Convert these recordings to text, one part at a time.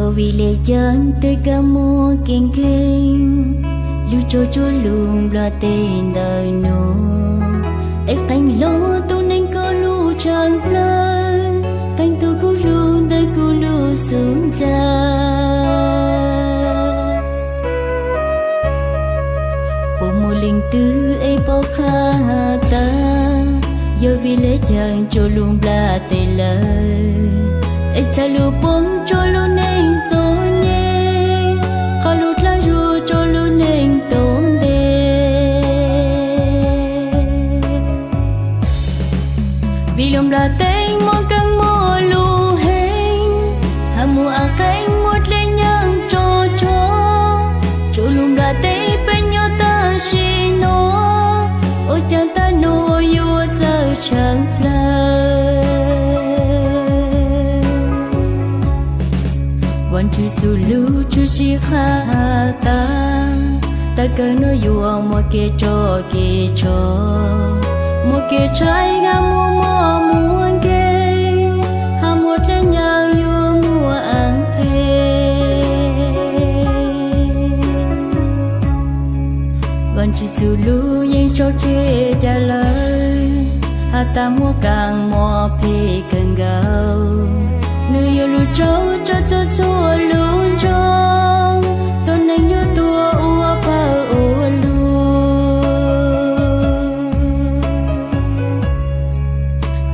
Yog vim le caag tes kag muag kev nkeeg, lug tso tsuag lug nplas tes ntawm nuav, es qee hlob tug neeg koj lug tshaaj plawg, qee tug kuv hlug ntawm kuv lub xub ntiag. Puas muaj leej twg es paub qha has tas, yog vim le caag tsuas lug nplas tes lawm, es txhaj lug poob rua lub neej txom nyem, qhov lug dlaab zug rua lub neej tuab ntev. Vim lug nplas tes muaj keeb muaj lug heev, has muaj av qeeb muaj dlej nyaaj tso tsog, tsuas lug nplas tes peb nyob tam sim no, ua caag tag nuav yuav txawj tshaaj plawg. Vaajtswv txuj lug tshwm sim qha has tas, tag kawg nuav yuav muaj kev rog kev tshov, muaj kev tshaib has muaj mob muaj nkeeg, has muaj dlej nyaaj yuav muaj av qeeb. Vaajtswv txuj lug yeej sau tseg ca lawm, has tas muaj kaam mob phem kawg nkaus, nwg yuav lug tsaug rua txhua txhua lub nroog, tuab neeg yuav tuag ua pawg ua lug.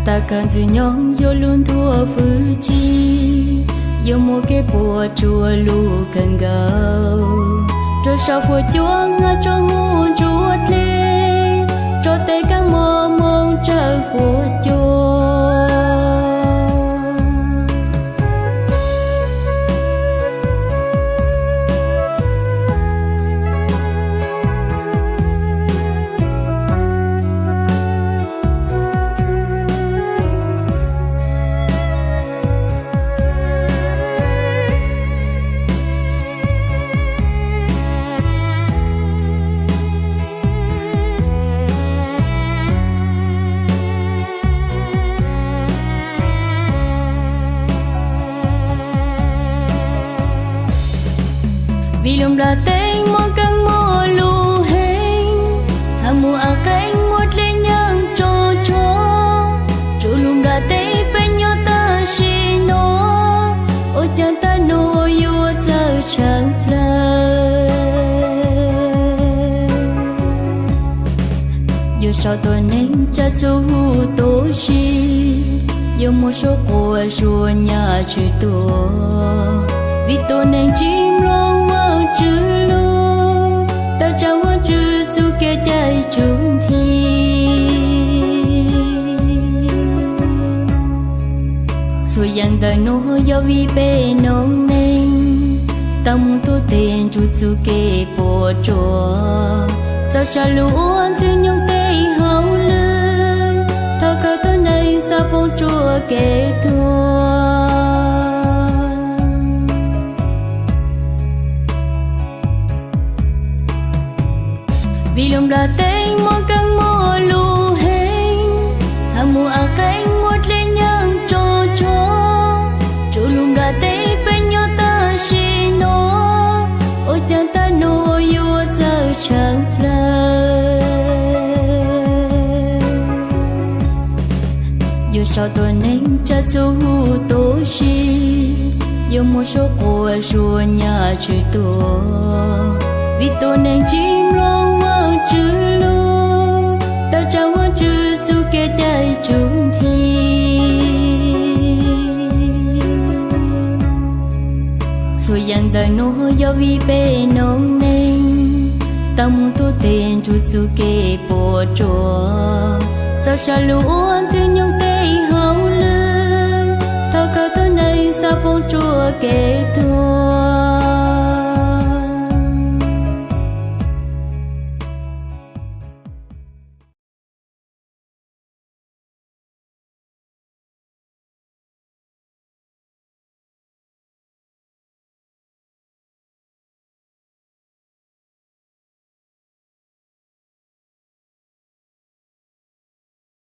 Tag kawg ntxwg nyoog yuav lug ntuag fwj chim, yuav muaj kev puas tsuaj lug kawg nkaus, rua sau fuab cuab has rua mob ntsuab dlej, rua tes kaaj mob moog tsawg fuab cuab. Vim lub nplaj teb muaj keeb muaj lus heev, has muaj av qeeb muaj dlej nyaab tso tsog, tsuas lub nplaj teb peb nyob tam sim no, ua caag tag nuav yuav txawj tshaaj plawg. Yuav sau tuab neeg tsa txuj huv tuab si, yuav muaj suab quas suab nyaj tshwm tuaj, vim tuab neeg tsi mloog Vaajtswv lug, tawm tsaam Vaajtswv txuj kev cai tsuj nthi. Txhua yaam ntawm nuav yog vim peb noob neej, tau moog tuab teg nrug txuj kev puas tsuaj, txawj sa lug ua Ntxwg Nyoog tej hauj lwm, thov kawg tuab neeg xaav poob rua kev tuag. Vim lub nplaj teb muaj keeb muaj lus heev, has muaj av qeeb muaj dlej nyaab tso tsog, tsuas lub nplaj teb peb nyob tam sim no, ua caag tag nuav yuav txawj tshaaj plawg. Yuav sau tuab neeg tsa txuj huv tuab si, yuav muaj suab quas suab nyaj tshwm tuaj, vim tuab neeg tsi mloog Vaajtswv lug, tawm tsaam Vaajtswv txuj kev cai tsuj nthi. Txhua yaam ntawm nuav yog vim peb noob neej, tau moog tuab teg nrug txuj kev puas tsuaj, txawj sa lug ua Ntxwg Nyoog tej hauj lwm, thov kawg tuab neeg xaav poob rua kev tuag.